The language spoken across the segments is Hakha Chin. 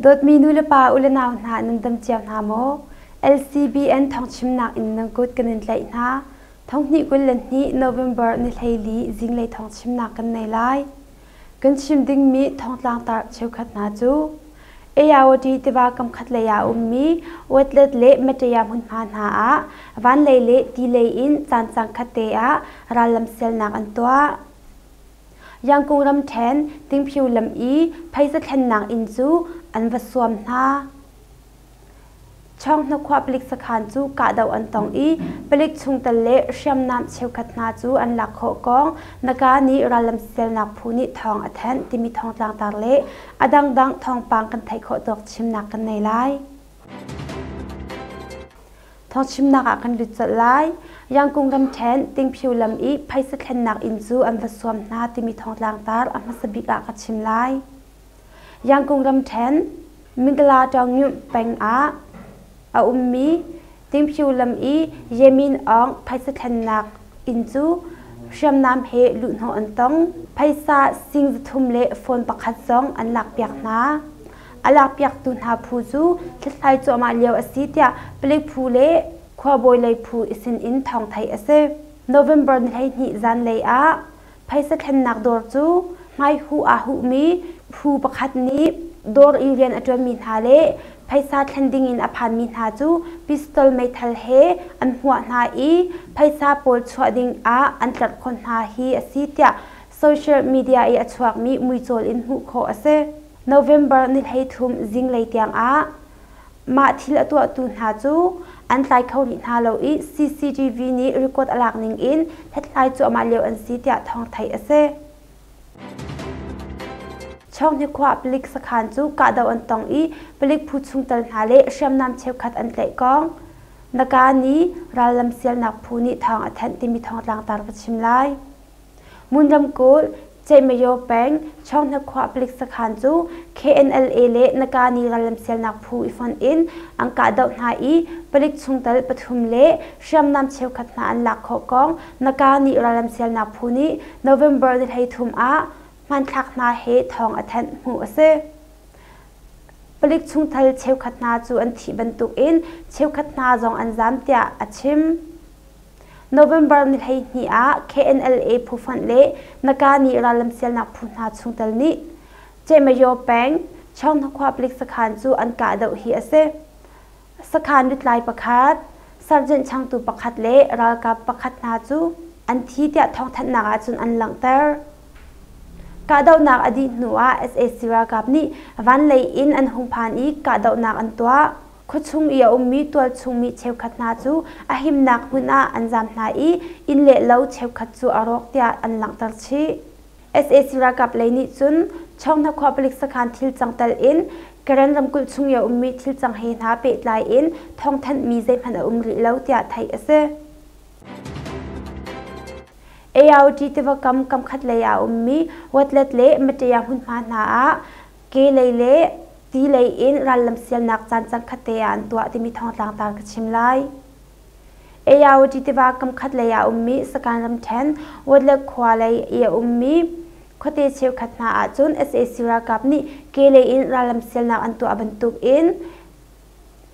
Dawtmi nu le pa u le nau hna nan dam cio hna maw? LCBN thawngchimnak in nan kut kan in tlaih hna. Thonghnih 22 November ni 14 zinglei thawngchimnak kan nei lai. Kan chim dingmi thawngtlang tar cheukhat hna cu Ayawati tiva kamkhat lei ah a ummi Wetlet le Metaya hmunhma hna ah vanlei le ti lei in caan cangkhat te ah rallam sialnak an tuah. Yangkung ramṭhen Tingphyu lam i phaisa thlennak inn cu an va suam hna. Chawnghnawkhua palik sakhan cu kahdoh an tong i palik chungtel le hriamnam cheukhat hna cu an lak khawh kong Naka nih rallam sialnak phu nih thawng a thanh timi thawngtlangtar le a dangdang thawngpang kan theih khawh tawk chimnak kan nei lai. Thawngchimnak ah kan lut colh lai. Yangkung ramṭhen Tingphyu lam i phaisa thlennak inn cu an va suam hna timi thawngtlangtar a hmasa bik ah ka chim lai. Yangkung ramṭhen Mingla Taungnyunt peng ah a ummi Tingphyu lam i Yemin Aung phaisa thlennak inn cu hriamnam he luhhnawh an tong. Phaisa sing 300 le phone pakhat zong an lakpiak hna. A lakpiaktu hna phu cu hlathlai cuahmah lio a si tiah palik phu le khuabawi lei phu sin in thawng theih a si. November ni 12 zanlei ah Phaisa thlennak dawr cu hmaihuh aa huhmi phu pakhat nih dawr i rian a ṭuanmi hna le phaisa thlen dingin a phanmi hna cu pistol meithal he an hmuah hna i phaisa pawl chuah dingah an tlerhkhawn hna hi a si tiah social media i a chuakmi muicawl in hmuh khawh a si. November ni 13 zinglei tiangah Mah thil a tuahtu hna cu an tlai kho rih hna lo i CCTV nih record a lak ning in hlathlai cuahmah lio an si tiah thawng theih a si. Chawnghnekhuah palik sakhan cu kahdoh an tong i palik phu chungtel hna le hriamnam cheukhat an tlaih kong Naka nih rallam sialnak phu nih thawng a thanh timi thawngtlang tar ka chim lai. Ngun ramkulh, Ceihmayo peng, Chawnghnakhuah palik sakhan cu KNLA le Nakani rallamsialnak phu i fonh in an kahdoh hna i palik chungtel pathum le hriamnam cheukhat hna an lak khawh kong Nakani rallamsialnak phu nih November ni 13 ah hmanthlak hna he thawng a thanh hmuh a si. Palik chungtel cheukhat hna cu an thih bantukin cheukhat hna zong an zaam tiah a chim. November ni 12 ah KNLA phufonh le Nakani rallamsialnak phu hna chungtel nih Cehmayo peng Chawnghnakhuah palik sakhan cu an kahdoh hi a si. Sakhan lutlai pakhat, sergeant changtu pakhat le ralkap pakhat hna cu an thi tiah thawngthanhnak ahcun an langhter. Kahdohnak a dih hnu ah sac ralkap nih vanlei in an hung phan i kahdohnak an tuah. Khuachung i a ummi tualchung mi cheukhat hna cu a himnak hmun ah an zaam hna i inn le lo cheukhat cu a rawk tiah an langhter chih. Sac ralkap lei nih cun Chawnghnakhuah palik sakhan thil cang tel in Karen ramkulh chung i a ummi thil cang he hna pehtlai in thawngthanhmi zeihmanh a um rih lo tiah theih a si. AOT tiva kam kamkhat lei ah a ummi Watlet le Matea hmunhma hna ah ke lei le ti lei in rallam sialnak caan cangkhat te ah an tuah timi thawngtlang tar ka chim lai. Ayawati tiva kamkhat lei ah ummi Sakan ramṭhen Wodlek khua lei i a ummi khuate cheukhat hna ahcun sac ralkap nih ke lei in rallam sialnak an tuah bantuk in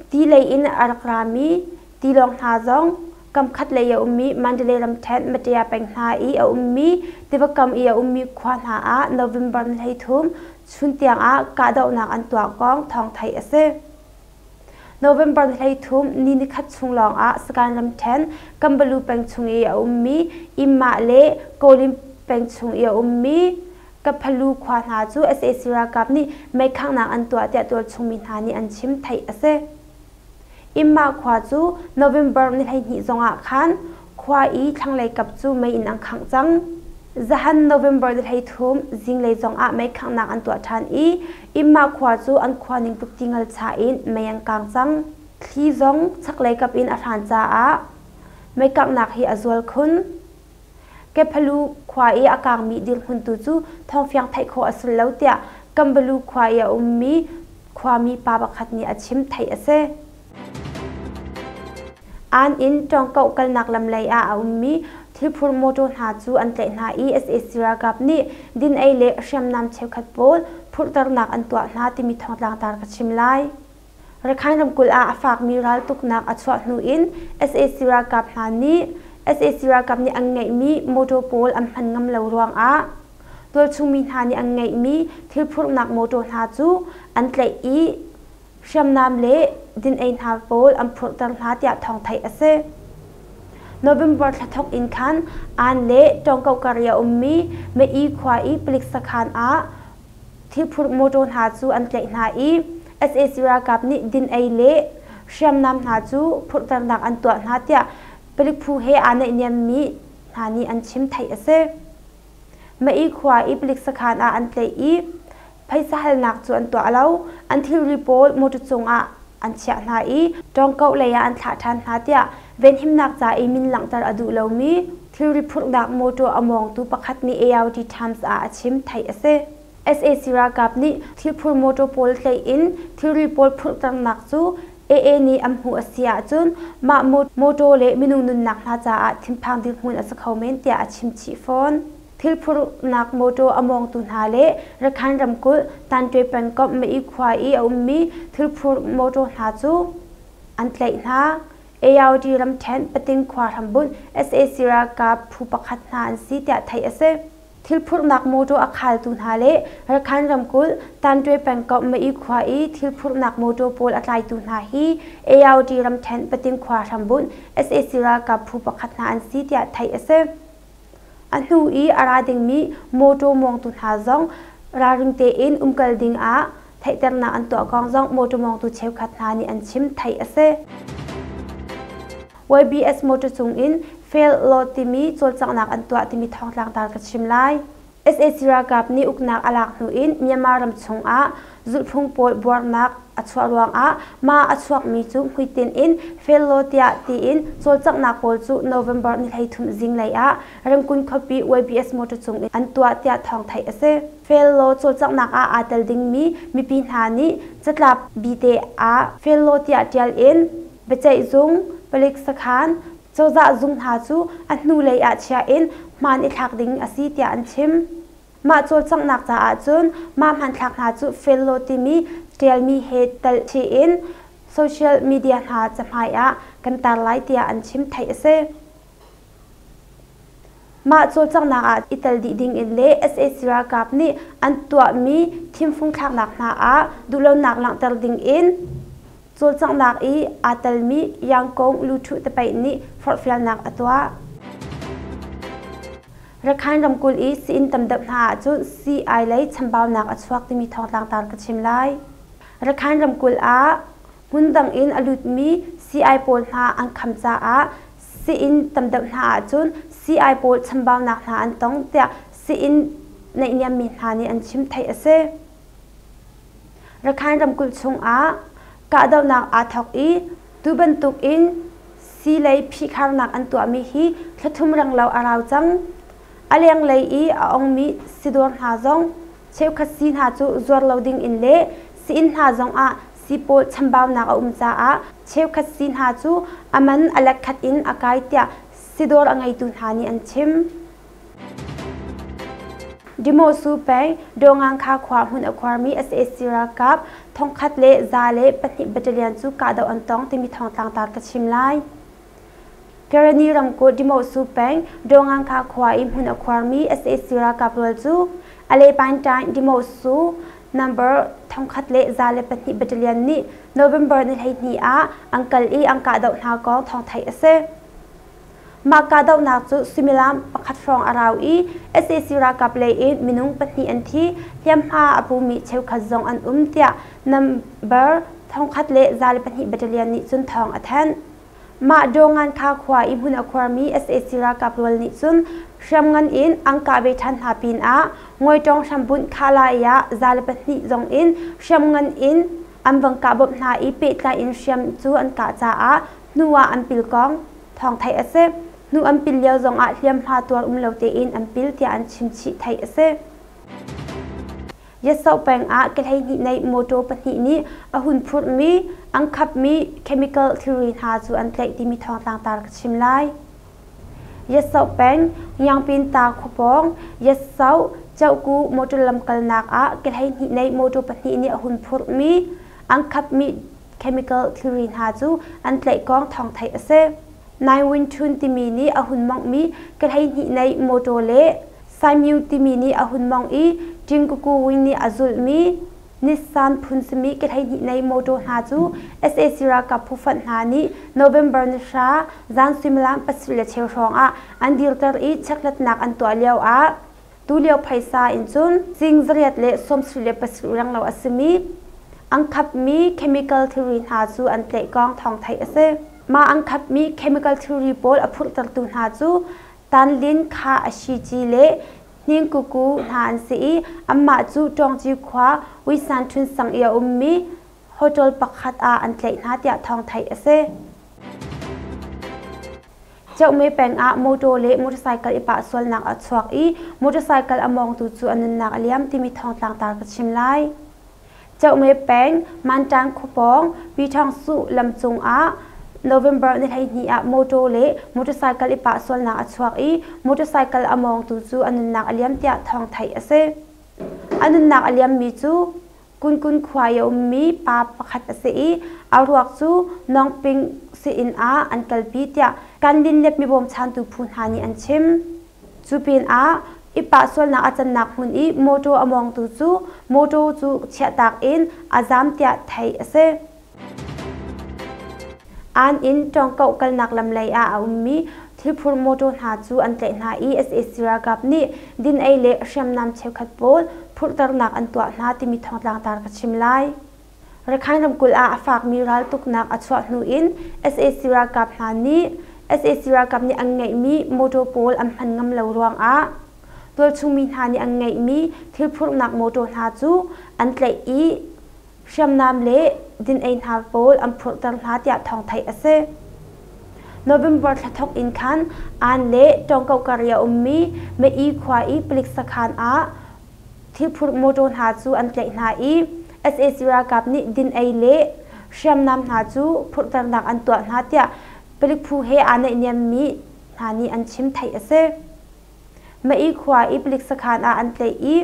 Ti lei in a rak rami tilawng hna zong kamkhat lei a ummi Mandalay ramṭhen Matea peng hna i a ummi tiva kam i a ummi khua hna ah November ni 13 chun tiang ah kahdohnak an tuah kong thawng theih a si. November ni 13 ni nikhat chung lawng ah Sagaing ramṭhen Kambalu peng chung i a ummi Imma le Kawlin peng chung i a ummi Kaphalu khua hna cu sac ralkap nih meikhanghnak an tuah tiah tualchungmi hna nih an chim theih a si. Imma khua cu November ni 12 zongah khan khua i thlanglei kap cu mei in an khangh cang. Zahan November ni 13 zinglei zongah meikhanghnak an tuah ṭhan i Imma khua cu an khua ning tuk ti ngalcha in mei an kang cang. Thli zong chaklei kap in a hran caah meikanghnak hi a zual khun. Kephalu khua i a kangmi dirhmun tu cu thawngfiang theih khawh a si lo tiah Kambalu khua i a ummi khuami pa pakhat nih a chim theih a si. An in Tawngkoh kalnak lam lei ah a ummi thilphur motor hna cu an tlaih hna i sac ralkap nih din ei le hriamnam cheukhat pawl phurhternak an tuah hna timi thawngtlangtar ka chim lai. Rakhine ramkulh ah a fakmi raltuknak a chuah hnu in sac ralkap hna nih sac ralkap nih an ngeihmi motor pawl an hman ngam lo ruangah tualchungmi hna nih an ngeihmi thilphurhnak motor hna cu an tlaih i hriamnam le din-ei hna pawl an phurhter hna tiah thawng theih a si. November thla thawk in khan Aan le Tawngkoh kar i a ummi Mei khua i palik sakhan ah thilphur motor hna cu an tlaih hna i sac ralkap nih din-ei le hriamnam hna cu phurhternak an tuah hna tiah palik phu he aa naihniammi hna nih an chim theih a si. Mei khua i palik sakhan ah an tlaih i phaisa halnak cu an tuah lo. An thilri pawl motor cungah an chiah hna i Tawngkoh lei ah an thlah ṭhan hna tiah venhimnak ca i min langhter a duh lomi thilri phurhnak motor a mawngtu pakhat nih ARD Times ah a chim theih a si. Sac ralkap nih thilphur motor pawl tlaih in thilri pawl phurhternak cu AA nih an hmuh a si ahcun mah motor le minung nunnak hna caah thinphang dirhmun a si kho men tiah a chim chih fawn. Thilphurhnak motor a mawngtu hna le Rakhine ramkulh Tanṭwe pengkomh Mai khua i a ummi thilphur motor hna cu an tlaih hna. ARD ramṭhen Pating khua hrambunh sac ralkap phu pakhat hna an si tiah theih a si. Thilphurhnak motor a khaltu hna le Rakhine ramkulh Tanṭwe pengkomh Mai khua i thilphurhnak motor pawl a tlaitu hna hi ARD ramṭhen Pating khua hrambunh sac ralkap phu pakhat hna an si tiah theih a si. A hnu i a ra dingmi mawṭaw mawngtu hna zong ralring tein umkal ding ah theihternak an tuah kong zong mawṭaw mawngtu cheukhat hna nih an chim theih a si. YBS motor cung in fail law timi cawlcanghnak an tuah timi thawngtlangtar ka chim lai. Sac ralkap nih uknak a lak hnu in Myanmar ram chungah zulhphung pawl buarnak a chuah ruangah mah a chuakmi cu hmuitinh in fail law tiah tiin cawlcanghnak pawl cu November ni 33 zinglei ah Rangoon khuapi YBS motor cung in an tuah tiah thawng theih a si. Fail law cawlcanghnak ah aa tel dingmi mipi hna nih catlap bite ah fail law tiah ṭial in biaceihzung, palik sakhan, Cozah zung hna cu a hnulei ah chia in hmaan i thlak ding a si tiah an chim. Mah cawlcanghnak caah cun mah hmanthlak hna cu fellow timi ṭialmi he telh chih in social media hna cahmai ah kan tar lai tiah an chim theih a si. Mah cawlcanghnak ah i tel dih ding in le sac ralkap nih an tuahmi thimfung thlaknak hna ah duhlonak langhter ding in Cawlcanghnak i aa telmi Yangkong Luthuh Tapaih nih forhfialnak a tuah. Rakhine ramkulh i sii-inn tam deuh hna ahcun sii-ai lei chambaunak a chuak timi thawngtlangtar ka chim lai. Rakhine ramkulh ah hmundang in a lutmi sii-ai pawl hna an kham caah sii-inn tam deuh hna ahcun sii-ai pawl chambaunak hna an tong tiah sii-inn naihniammi hna nih an chim theih a si. Rakhine ramkulh chungah kahdohnak aa thawk i tu bantuk in sii lei phihkharnak an tuahmi hi thlathum renglo a rau cang. A lenglei i a ongmi sidawr hna zong cheukhat sii hna cu zuar lo ding in le sii-inn hna zongah sii pawl chambaunak a um caah cheukhat sii hna cu a man a lekkhat in a kai tiah sidawr a ngeitu hna nih an chim. Dimosu peng Dongangkha khua hmun a khuarmi sac ralkap 1102 battalion cu kahdoh an tong timi thawngtlangtar ka chim lai. Karani ramkulh Dimosu peng Dongangkha khua i hmun a khuarmi sac ralkap rual cu Alepaintain Dimosu number 1102 battalion nih November ni 12 ah an kal i an kahdoh hna kong thawng theih a si. Mah kahdohnak cu suimilam pakhat hrawng a rau i sac ralkap lei in minung pahnih an thi, hliamhma a pumi cheukhat zong an um tiah number 1102 battalion nih cun thawng a thanh. Mah Dawngankha khua i hmun a khuarmi sac ralkap rual nih cun hriamngan in an kah ve ṭhan hna pinah Ngawitawng hrambunh Khalai ah 102 zong in hriamngan in an vang kah bawmh hna i pehtlai in hriam cu an kah caah hnu ah an pil kong thawng theih a si. Hnu an pil lio zongah hliamhma tuar um lo tein an pil tiah an chim chih theih a si. Yatsoh peng ah ke 12 nei motor pahnih nih a hun phurhmi an khapmi chemical thilri hna cu an tlaih timi thawngtlangtar ka chim lai. Yatsoh peng Ngiangpinta khua pawng Yatsoh Chohku motor lam kalnak ah ke 12 nei motor pahnih nih a hun phurhmi an khapmi chemical thilri hna cu an tlaih kong thawng theih a si. Nai Win Htun timi nih a hun monghmi ke 12 nei motor le Saimyu timi nih a hun mongh i Ṭingkuku Wing nih a zulhmi Nissan phun simi ke 12 nei motor hna cu sac ralkap phufanh hna nih November ni 9 zan suimilam 7:15 hrawng ah an dirter i chekhlatnak an tuah lio ah tulio phaisa in cun sing 877 renglo a simi an khapmi chemical thilri hna cu an tlaih kong thawng theih a si. Mah an khapmi chemical thilri pawl a phurhtertu hna cu Tanlin Kha Ashici le Hningkuku hna an si i anmah cu Ṭawngci khua Uisan Ṭhun sang i a ummi hotel pakhat ah an tlaih hna tiah thawng theih a si. Ceuhme peng ah motor le motorcycle i pah sualnak a chuak i motorcycle a mawngtu cu a nunnak a liam timi thawngtlang tar ka chim lai. Ceuhme peng Manṭan khuapawng Piṭhangsuh lam cung ah November ni 12 ah motor le motorcycle i pah sualnak a chuak i motorcycle a mawngtu cu a nunnak a liam tiah thawng theih a si. A nunnak a liammi cu Kunkun khua i a ummi pa pakhat a si i a ruak cu Nawngping sii-inn ah an kalpi tiah Kanlin let mibawmchantu phu hna nih an chim. Cu pinah i pah sualnak a cannak hmun i mawṭaw a mawngtu cu mawṭaw cu chiahtak in a zam tiah theih a si. Aan in Tawngkoh kalnak lam lei ah a ummi thilphur mawṭaw hna cu an tlaih hna i sac ralkap nih din-ei le hriamnam cheukhat pawl phurhternak an tuah hna timi thawngtlang tar ka chim lai. Rakhine ramkulh ah a fakmi raltuknak a chuah hnu in sac ralkap hna nih sac ralkap nih an ngeihmi mawṭaw pawl an hman ngam lo ruangah tualchungmi hna nih an ngeihmi thilphurhnak mawṭaw hna cu an tlaih i hriamnam le din-ei hna pawl an phurhter hna tiah thawng theih a si. November thla thawk in khan Aan le Tawngkoh kar i a ummi Mei khua i palik sakhan ah thilphur mawṭaw hna cu an tlaih hna i sac ralkap nih din-ei le hriamnam hna cu phurhternak an tuah hna tiah palik phu he aa naihniammi hna nih an chim theih a si. Mei khua i palik sakhan ah an tlaih i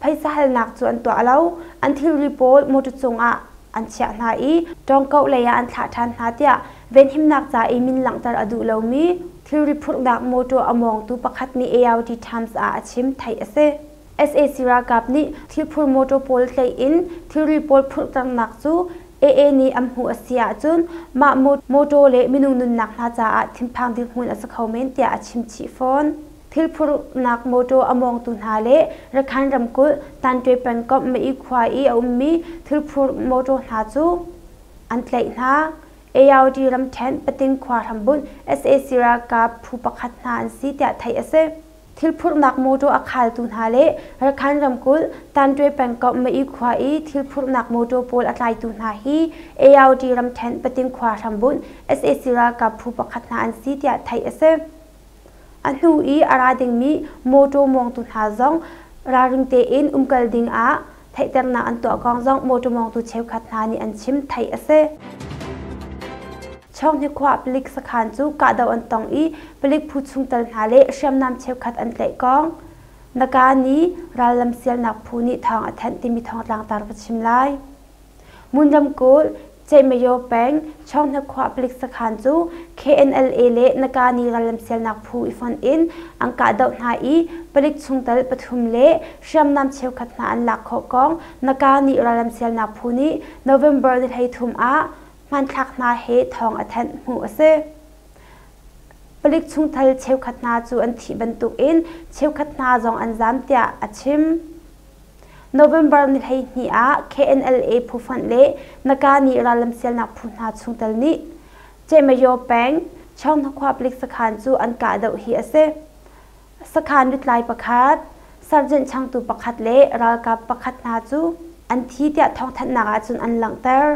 phaisa halnak cu an tuah lo. An thilri pawl motor cungah an chiah hna i Tawngkoh lei ah an thlah ṭhan hna tiah venhimnak ca i min langhter a duh lomi thilri phurhnak motor a mawngtu pakhat nih ARD Times ah a chim theih a si. Sac ralkap nih thilphur motor pawl tlaih in thilri pawl phurhternak cu AA nih an hmuh a si ahcun mah motor le minung nunnak hna caah thinphang dirhmun a si kho men tiah a chim chih fawn. Thilphurhnak motor a mawngtu hna le Rakhine ramkulh Tanṭwe pengkomh Mei khua i a ummi thilphur motor hna cu an tlaih hna. ARD ramṭhen Pating khua hrambunh sac ralkap phu pakhat hna an si tiah theih a si. Thilphurhnak mawṭaw a khaltu hna le Rakhine ramkulh Tanṭwe pengkomh Mei khua i thilphurhnak mawṭaw pawl a tlaitu hna hi ARD ramṭhen Pating khua hrambunh sac ralkap phu pakhat hna an si tiah theih a si. A hnu i a ra dingmi mawṭaw mawngtu hna zong ralring tein umkal ding ah theihternak an tuah kong zong mawṭaw mawngtu cheukhat hna nih an chim theih a si. Chawnghni khua palik sakhan cu kahdoh an tong i palik phu chungtel hna le hriamnam cheukhat an tlaih kong Naka nih rallam sialnak phu nih thawng a thanh timi thawngtlang tar ka chim lai. Ngun ramkulh Ceihmayo peng Chawnghna khua palik sakhan cu KNLA le Nakani rallamsialnak phu i fonh in an kahdoh hna i palik chungtel pathum le hriamnam cheukhat hna an lak khawh kong Nakani rallamsialnak phu nih November ni 13 ah hmanthlak hna he thawng a thanh hmuh a si. Palik chungtel cheukhat hna cu an thih bantukin cheukhat hna zong an zaam tiah a chim. November ni 12 ah KNLA phufonh le Nakani rallamsialnak phu hna chungtel nih Cehmayo peng Chawnghna palik sakhan cu an kahdoh hi a si. Sakhan lutlai pakhat, sergeant changtu pakhat le ralkap pakhat hna cu an thi tiah thawngthanhnak ahcun an langhter.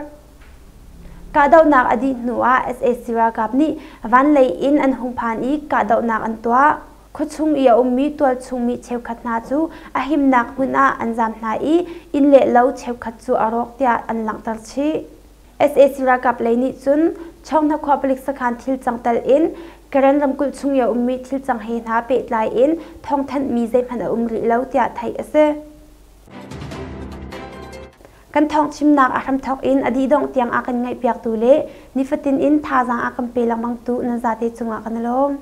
Kahdohnak a dih hnu ah sac ralkap nih vanlei in an hung phan i kahdohnak an tuah. Khuachung i a ummi tualchung mi cheukhat hna cu a himnak hmun ah an zaam hna i inn le lo cheukhat cu a rawk tiah an langhter chih. Sac ralkap lei nih cun Chawnghna khua palik sakhan thil cang tel in Karen ramkulh chung i a ummi thil cang he hna pehtlai in thawngthanhmi zeihmanh a um rih lo tiah theih a si. Kan thawngchimnak a hramthawk in a dihdongh tiang a kan ngaihpiaktu le nifatin in thazaang a kan pe lengmangtu nan zate cungah kan i lawm.